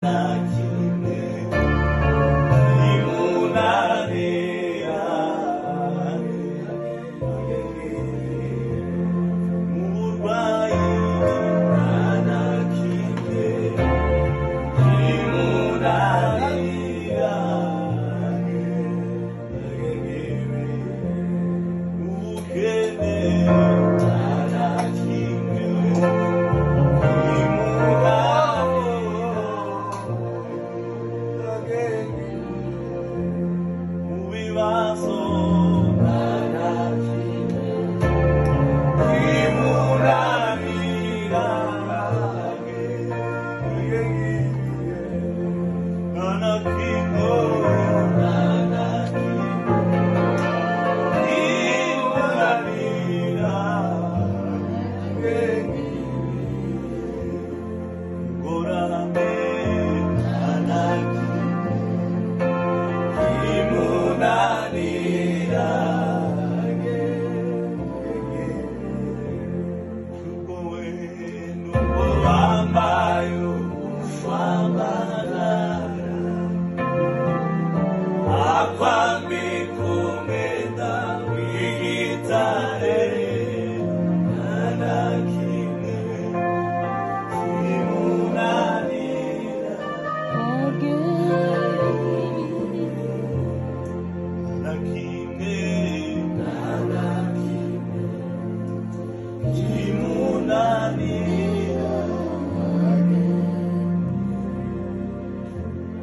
Kimwe kimunanira, mu burwayi nta na kimwe kimunanira, mu bukene nta na kimwe kimunanira, mu bibazo nta na kimwe kimunanira, nta na kimwe, nta na kimwe kimunanira. Ngorane nta na kimwe kimunanira, nubwo we nubwo wambaye ubushwambagara, akwambika umwenda w'igitare.